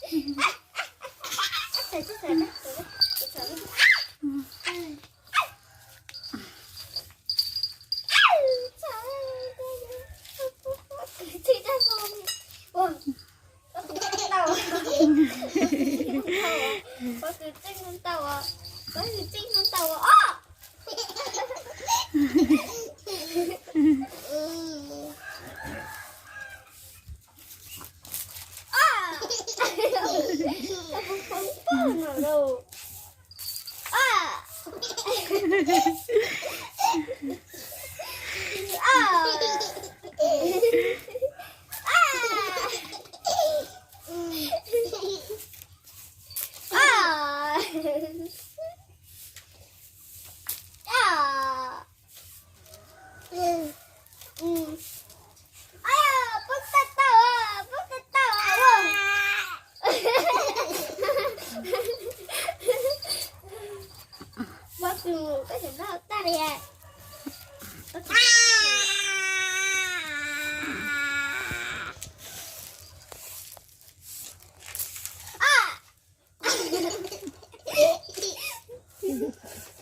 Pov kwv txeej no ntau os, pov kwv txeej no ntau os.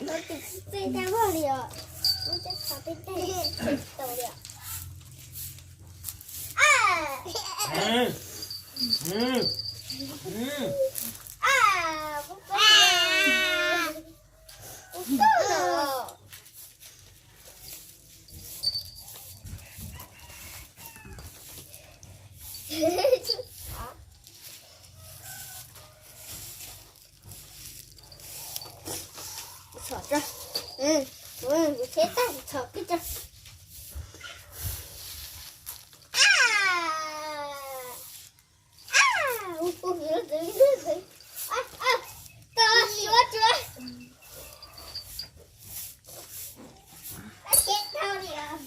Ua tus txij tag vog li os, ua cov qhov tej tag tau li os. Txhom tso. Kuv tsheb tag txhom kiag tso.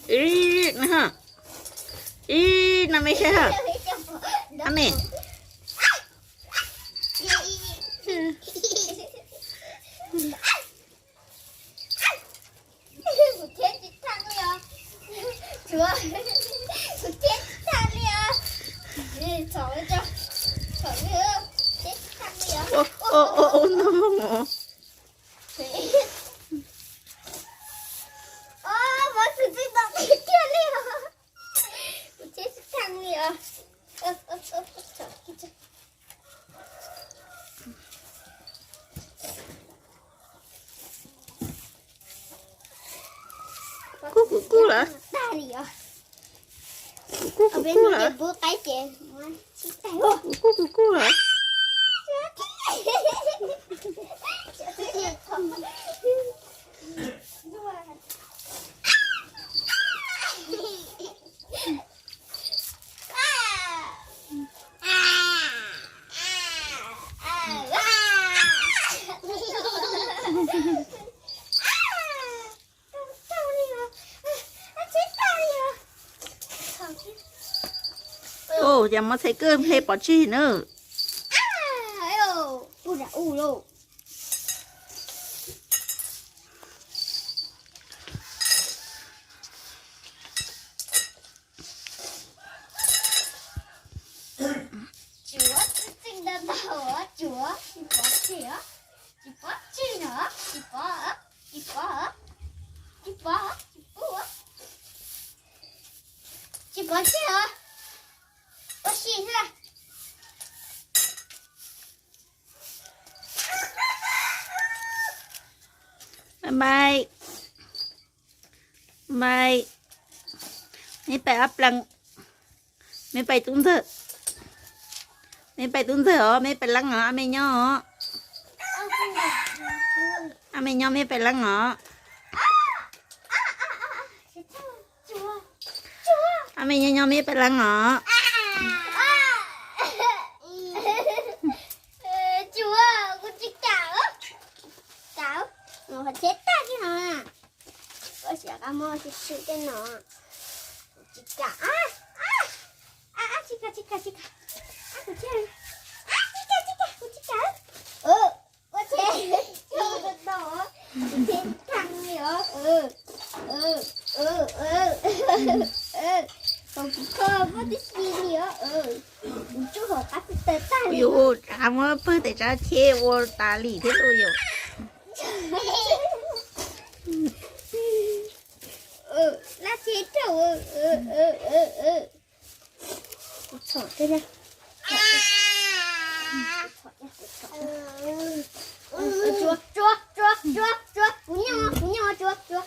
Ib, ib, no me saib ha. Ab me. Kuv thiab tsis tag li os. Tsuav, kuv thiab tsis tag li os. Txhom, txhom, thiab tsis tag li os. Ua, ua, ua, no. Os, kuv tsis tau tiag tiag li os. Kuv thiab tsis tag li os. Kub kuv kub lawm. Kub kuv kub lawm. Kub kuv kub lawm. Ua cas mov txhais kawg hle pov tseg na. Tsuav txij txij ntau ntau, tsuav tsis pov tseg os, tsis pov tseg no, tsis pov, tsis pov, tsis pov, tsis pub, tsis pov tseg os. Ua si xwb. Bye bye. Bye. Mej pais ob plees, mej pais tub ntxawg, mej pais tub ntxawg os, mej pais leeb os, ob me nyob os. Ob me nyob mej pais leeb os. Ob me nyob nyob mej pais leeb os. Tsis kam, tsis kam, qhov tsheb tag kiag no. Ua siab qab muab tsis tshwm tej no. Tsis kam, tsis kam, tsis kam, tsis kam, tsis kam, kuv tsis kam, tsis kam, tsis kam, kuv tsis kam. Ua tsheb, kuv tsheb tag li os. Kuv kho muaj tib si li os. Kuv tsuj hauv qab tsis tawg tag li. Ua tsav muab pawg tes tsav cheb ua tas li thiab lauj yom. Lab cheb rau. Txhom, txhom, txhom, txhom, tsuav, tsuav, tsuav, kuv nyob, kuv nyob, tsuav, tsuav.